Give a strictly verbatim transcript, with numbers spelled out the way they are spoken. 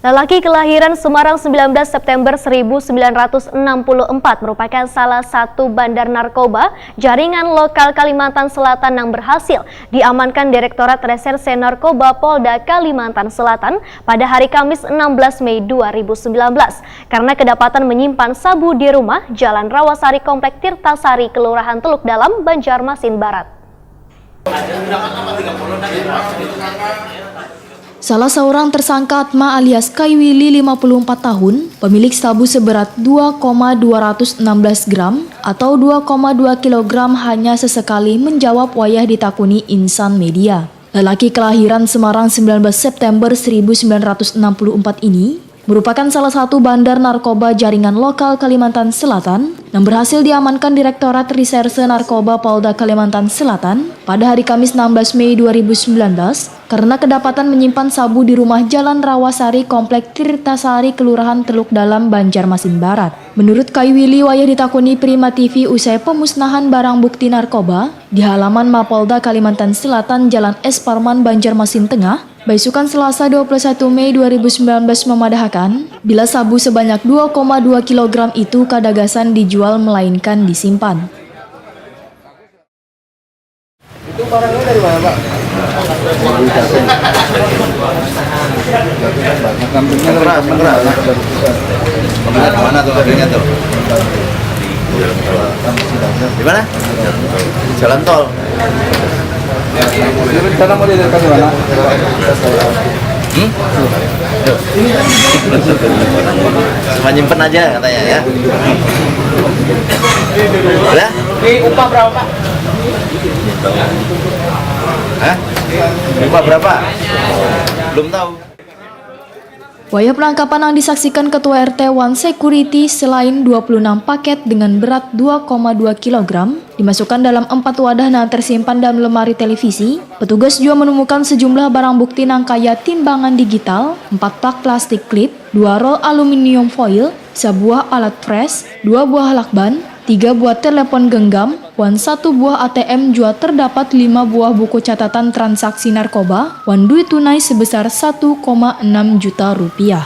Lelaki kelahiran Semarang sembilan belas September seribu sembilan ratus enam puluh empat merupakan salah satu bandar narkoba jaringan lokal Kalimantan Selatan yang berhasil diamankan Direktorat Reserse Narkoba Polda Kalimantan Selatan pada hari Kamis enam belas Mei dua ribu sembilan belas karena kedapatan menyimpan sabu di rumah Jalan Rawasari Komplek Tirtasari, Kelurahan Teluk Dalam, Banjarmasin Barat. Salah seorang tersangka Atma alias Kai Willy, lima puluh empat tahun, pemilik sabu seberat dua koma dua ratus enam belas gram atau dua koma dua kilogram, hanya sesekali menjawab wayah ditakuni insan media. Lelaki kelahiran Semarang sembilan belas September seribu sembilan ratus enam puluh empat ini merupakan salah satu bandar narkoba jaringan lokal Kalimantan Selatan yang berhasil diamankan Direktorat Reserse Narkoba Polda Kalimantan Selatan pada hari Kamis enam belas Mei dua ribu sembilan belas karena kedapatan menyimpan sabu di rumah Jalan Rawasari, Komplek Tirtasari, Kelurahan Teluk Dalam, Banjarmasin Barat. Menurut Kai Willy, wayah ditakuni Prima T V usai pemusnahan barang bukti narkoba di halaman Mapolda Kalimantan Selatan, Jalan S Parman, Banjarmasin Tengah, baisukan Selasa dua puluh satu Mei dua ribu sembilan belas memadahakan, bila sabu sebanyak dua koma dua kilogram itu kada gasan dijual melainkan disimpan. Itu barangnya dari mana, Pak? Ngambilnya dari mana? Ngambilnya dari mana tuh ngambilnya tuh? Di mana? Jalan tol. Ini rencana mau diadakan di mana? Hmm? Cuma nyimpen aja katanya ya. Udah? Di upah berapa, Pak? Hah? Upah berapa? Belum tahu. Wayah penangkapan yang disaksikan Ketua R T wan Security, selain dua puluh enam paket dengan berat dua koma dua kilogram dimasukkan dalam empat wadah yang tersimpan dalam lemari televisi, petugas juga menemukan sejumlah barang bukti nang kaya timbangan digital, empat pak plastik klip, dua roll aluminium foil, sabuah alat press, dua buah lakban, tiga buah telepon genggam, wan satu buah A T M. Jua terdapat lima buah buku catatan transaksi narkoba wan duit tunai sebesar satu koma enam juta rupiah.